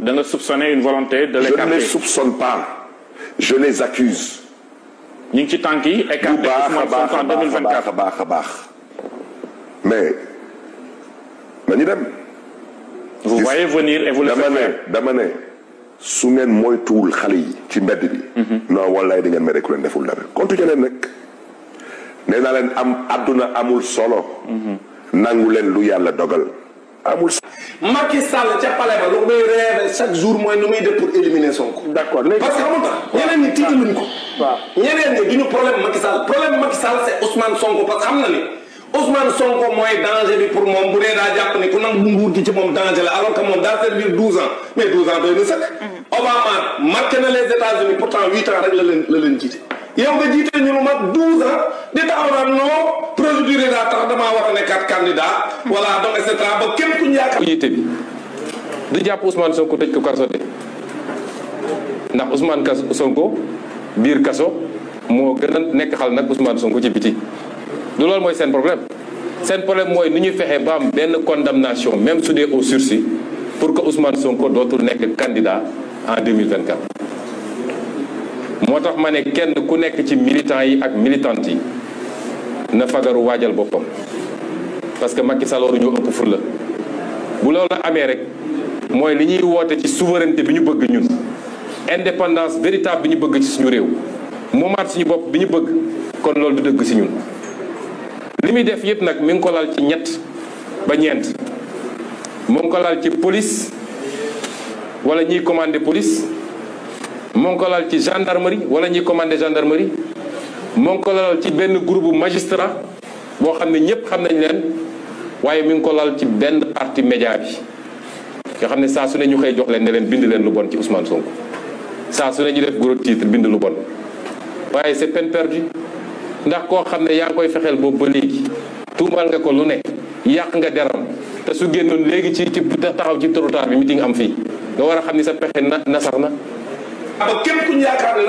da nga soupçonner une volonté de l'écarter. Je ne les soupçonne pas, je les accuse. ñu ngi ci tànk yi écarter Ousmane Sonko en 2024 baax a baax mais nañu dem. vous voyez venir et vous le faites. dama ne su ngeen moytuwul xale yi ci mbedd bi. non wallaay di ngeen mere ku leen deful dara. continué leen rek nee naa leen àdduna amul solo. nangu leen lu yàlla dogal amul. Macky Sall ca palais ba lu muy rêve chaque jour mooy nu muy def pour éliminer Sonko. d'accord léegi parce que xamul tax ñeneen ñi tiitaluñ ko. waaw ñeneen ñi duñu problème Macky Sall problème Macky Sall c'est Ousmane Sonko parce que xam na ni Ousmane Sonko mooy danger bi pour moom bu dee daa jàpp ni ku nangu nguur gi ci moom danger la alors que moom daa servir 12 ans mais 12 ans doy na sëkk. Obama marqué na les États-Unis pourtant 8 ans rek la leen jiite. yow nga jiite ñu lu mat 12 ans di taxaw naan non procédure daa tax damaa war a nekkaat candidat voilà donc et cetera ba képp ku ñu yaakaar. jiite bi du jàpp Ousmane Sonko tëj ko kaso de ndax Ousmane Sonko biir kaso moo gën a nekk xal nag Ousmane Sonko ci biti du loolu mooy seen problème seen problème mooy nu ñuy fexe ba am benn condamnation même su dee au sursis pour que Ousmane Sonko dootul nekk candidat en 2024. moo tax ma ne kenn ku nekk ci militants yi ak militantes yi na fagaru waajal boppam parce que Macky Sall waruñu ëpp fur la bu loolu amee rek mooy li ñuy woote ci souveraineté bi ñu bëgg ñun indépendance véritable bi ñu bëgg ci suñu réew moomaat suñu bopp bi ñu bëgg kon loolu du dëgg si ñun li muy def yëpp nag mi ngi ko lal ci ñett ba ñeent mu ngi ko lal ci police wala ñiy commandé police moo ngi ko lal ci gendarmerie wala ñuy commandé gendarmerie moo ngi ko lal ci benn groupe magistrat boo xam ne ñëpp xam nañ leen waaye mi ngi ko lal ci benn parti média bi nga xam ne saa su ne ñu xëy jox leen ne leen bind leen lu bon ci Ousmane Sonko saa su ne ñu def gros titre bind lu bon waaye c'est peine perdue ndax koo xam ne yaa ngi koy fexeel boobu ba léegi tuumal nga ko lu ne yàq nga deram te su génnoon léegi ci taxaw ci trottoir bi meeting am fii nga war a xam ni sa pexe na sax na. ba képp ku ñu yaakaar